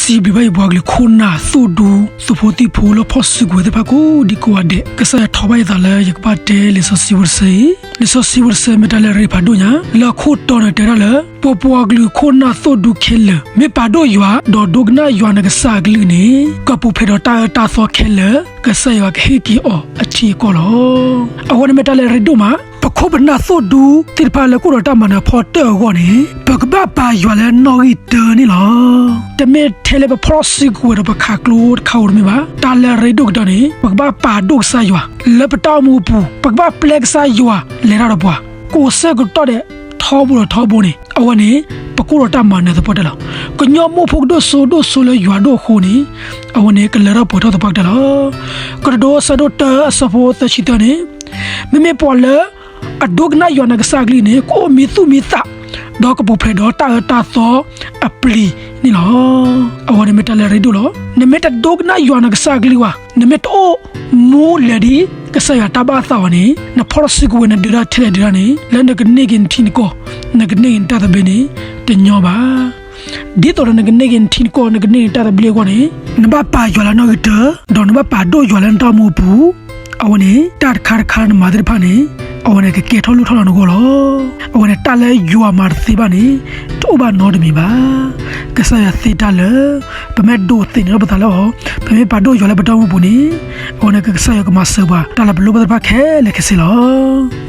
စံးဘျုးဘၣ်ယပှၤကလုာ်ခိၣ်နၢ်သိၣ်ဒူ သုးဖိသံၣ်ဖိလၢဖီၣ်စုကဝဲၤသ့ၣ်တဖၣ်ကိးဒံကိးဂၤဒဲး, ကစၢ်ယွၤထိးဘၣ်ယသးလၢယကဘၣ်တဲလံာ်စီဆှံဖိတဆၢအံၤ, လံာ်စီဆှံဖိတဆၢမ့ၢ်တၢ်လၢအရ့ဖးဒိၣ်ညါ, လၢအခိၣ်တီန့ၣ်တဲဒၣ်လၢ ပပှၤကလုာ်ခိၣ်နၢ်သိၣ်ဒူခဲလၢာ် မ့ၢ်ပာ်ဒိၣ်ယွၤ ဒီးဒိကနၣ်ယွၤနကစၢ်အကလုၢ်န့ၣ် ကပူၤဖျဲးဒီးတၢ်အၢတၢ်သီခဲလၢာ် ကစၢ်ယွၤကဟ့ၣ်က့ၤအီၤအထံအကီၢ်လီၤ. အဝဲန့ၣ်မ့ၢ်တၢ်လၢအရ့ဒိၣ်မး, ပခိၣ်ပနၢ်သိၣ်ဒူသ့ၣ်တဖၣ်လၢကအိၣ်ဒီးတၢ်မၤနၢၤဖီတၢၣ်အဂီၢ်န့ၣ် ပကဘၣ်ပာ်ယွၤလၢနီၣ်ဂံၢ်တၢန့ၣ်လီၤ. တမ့ၢ်ထဲလၢပဖီၣ်စုကဝဲၤဒီးပခးကျိတခါဧိၤတမ့ၢ်ဘၣ်. တၢ်လၢအရ့ဒိၣ်ကတၢၢ်န့ၣ် ပကဘၣ်ပာ်ဒိၣ်ကစၢ်ယွၤ လၢပတၢ်အိၣ်မူအပူၤ, ပကဘၣ်ပျဲကစၢ်ယွၤလဲၤတၢ်ဒီးပှၤ, ကိးဆၢကတီၢ်ဒီးထီဘိဒီးထီဘိန့ၣ် အဝဲန့ၣ် ပကအိၣ်ဒီးတၢ်မၤနၢၤသပှၢ်တၢၢ်လီၤ. ကညီမိၢ်ဖိကဒိၣ်စိဒိၣ်စိလၢယွၤဒိၣ်အဃိန့ၣ် အဝဲန့ၣ်ကလၢထီၣ်ပှဲၤထီၣ်သပှၢ်တၢၢ်လီၤ. ကရဒိၣ်အဆၢဒိၣ်တၢအဆၢဖိသၢဆံသၢန့ၣ်, မ့မ့ၢ်ပှၤလၢ အဒိကနၣ်ယွၤနကစၢ်အကလုၢ်န့ၣ် ကအိၣ်မံသူၣ်မံသး ဒီးကပူၤဖျဲးဒီးတၢ်အၢတၢ်သီအပျံၤန့ၣ်လီၤ. အဝဲန့ၣ်မ့ၢ်တၢ်လၢအရ့ဒိၣ်လီၤ. နမ့ၢ်တဒိကနၣ်ယွၤနကစၢ်အကလုၢ်ဘၣ်, နမ့ၢ်တအိၣ်မူလဲၤဒ်ကစၢ်ယွၤတၢ်ဘၣ်အသးဘၣ်န့ၣ် နဖီၣ်ထီၣ်စုကဝဲၤ နဒုးတၢ်ထဲလဲၣ်ဒုးတၢ်န့ၣ် လၢနကန့ၢ်က့ၤနထံနကီၢ် နကန့ၢ်က့ၤနတၢ်သဘျ့န့ၣ် တညီဘၣ်. ဒ်သိးဒီးနကန့ၢ်က့ၤနထံနကီၢ် နကန့ၢ်နတၢ်သဘျ့အဂီၢ်န့ၣ် နဘၣ်ပာ်ယွၤလၢနီၣ်ဂံၢ်တၢ, ဒီးနဘၣ်ပာ်ဒိၣ်ယွၤလၢနတၢ်အိၣ်မူအပူၤ, အဝဲန့ၣ် တၢ်တခါတခါလၢနမၤသ့ၣ်တဖၣ်န့ၣ် အဝဲန့ၣ်ကကဲထီၣ်လိၣ်ထီၣ်လၢနဂီၢ်လီၤ. အဝဲန့ၣ်တၢ်လၢယွၤမၤတသ့ဘၣ်န့ၣ် တအိၣ်ဘၣ်နီတမံၤဘၣ်. ကစၢ်ယွၤသ့တၢ်လၢ ပမ့ၢ်ဒိးသန့ၤထီၣ်ပသးလၢအီၤ, ပမ့ၢ်ပာ်ဒိၣ်ယွၤလၢပတၢ်အိၣ်မူပူၤန့ၣ် အဝဲန့ၣ်ကကစၢ်ယွၤကမၤစၢၤပှၤ တၢ်လၢပလိၣ်ဘၣ်သ့ၣ်တဖၣ်ခဲလၢာ်ခဲဆ့လီၤ.